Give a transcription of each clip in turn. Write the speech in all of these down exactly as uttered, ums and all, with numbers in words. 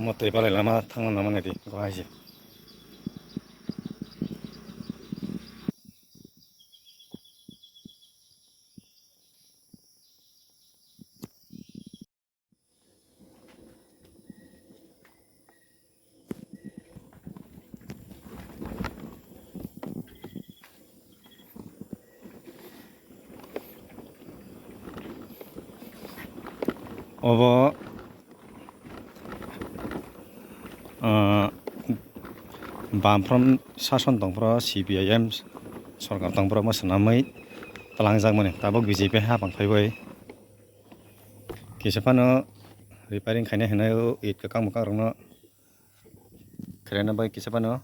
Omo twi palai lama thangna nangmani di, go hai se. Obo, ah, Bamfront sason tongphuru, C P I M sorkar tongphuru omo swnamwi twlangjakmani, tabuk B J P hapang phaiwi. Kisa phano repairing khainai hwnwi o it kwkang mwkang rokno khlaina bai kisa phano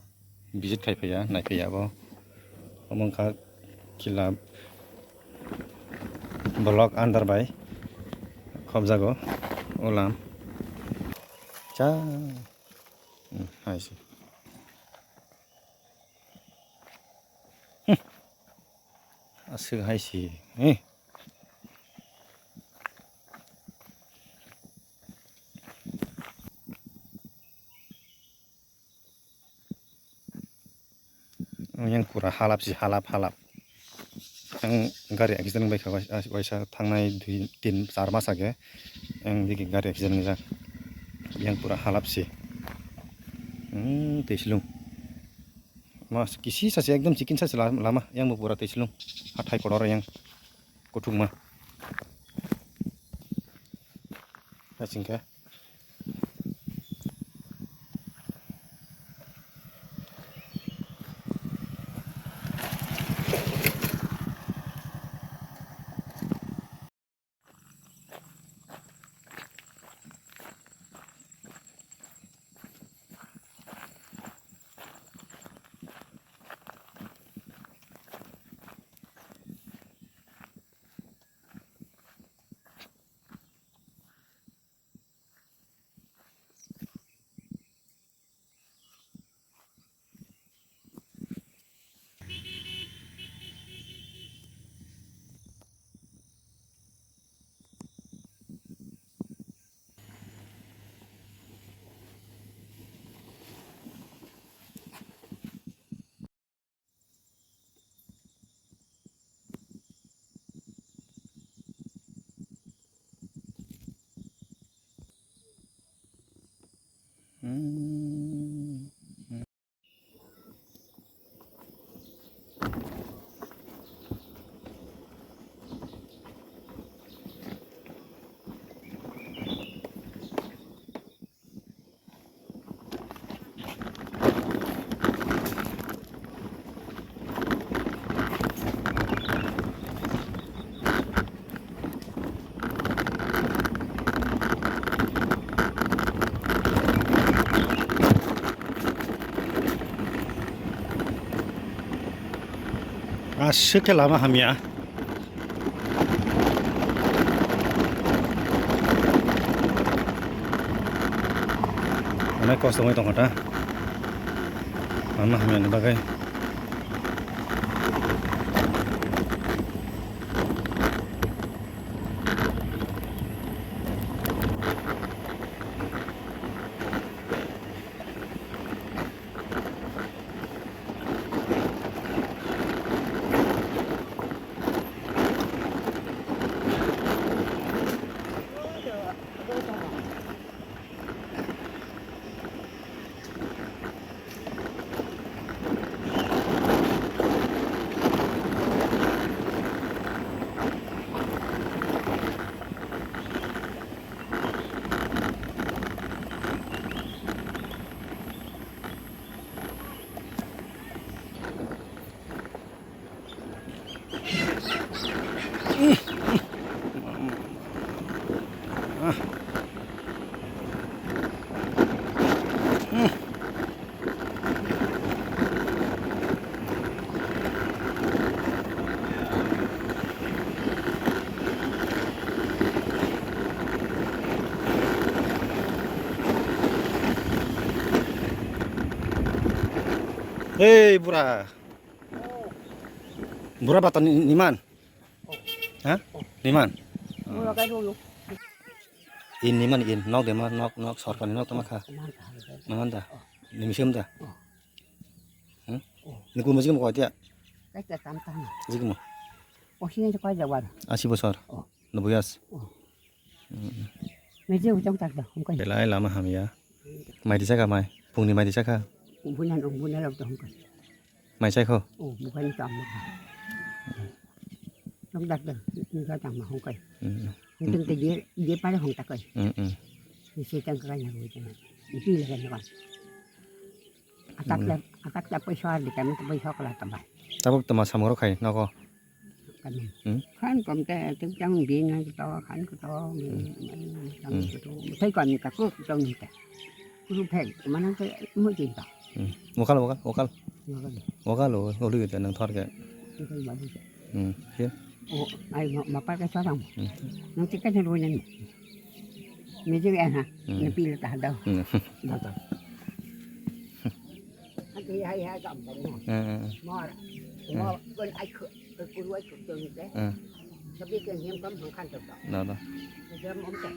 visit khai phaiya, nai phaiya abo. Omo wngkha kila block under bai khobjago o lam. Cha, hmm, hai se. Hmm. Aswk hai se, eh. Yang pura halap si, halap, halap. Yang gari accident bai kha, waisa thangnai dui, tin, char mas age. Yang digi gari accident wngjak. Yang pura halap si. Hmm, tei silung. Mas kisi sasi ekdom chikin sasi la-, lama. Yang bo pura tei silung. Hathai kotor yang. Kuthukma. Hasingkhe. Aswk khe lama hamya. Onek kosto wngwi tongkha ta. Lama hamyani bagwi. Hei, bura. Bura bata ni, niman? Ha? Niman? Mura kai dulu. In niman in, nok dema, nok, nok sorkar ni nok tama kha. Niman ta. Nimisem ta. Hmm? Ni kun musik mo kau dia? Kai ta tam tam. Musik mo? Osi ni kai jawar. Asi bosor. Oh. Nobuyas. Oh. Meje ujang tak da, hongkai. Belai lama hamya. Mai di saka mai. Pungni mai di saka. Bunan ong bunan lok da hongkai. Mai sai kho. Oh, bukan itu amma. Jong tak da, ni ka tang ma hongkai. Hmm. Mungkin te dia, dia pada hong takai. Hmm, hmm. Ni setan ka na ujang. Itu lagi na. Atak la, atak la paisa di kami tu paisa kala tambah. Tabuk tama samoro khai noko. Kami. Hmm? Khan kom te, te jang bin na to, khan ko to, bin, jang ko to. Thai kom ni ka ko jang ni ta. Kuru phek, mana ke mo jin ta. Hmm. Wakal, wakal, wakal. Wakal. Wakal lo, lo lu te nang thor ke. Itu babu. Hmm. Sih. Oh, ai ma, ma pa ka sa dang. Hmm. Nang ti ka ni ro ni. Meje ya ha. Hmm. Ni pil ta da. Hmm. Da da. Ati hai hai kam ta ni. Hmm, hmm, hmm. Mor. Hmm. Mor kon ai ko, ko kuru ai ko to ni te. Hmm. Sabi ke niam kam hong khan to. Da da. Jam om ta.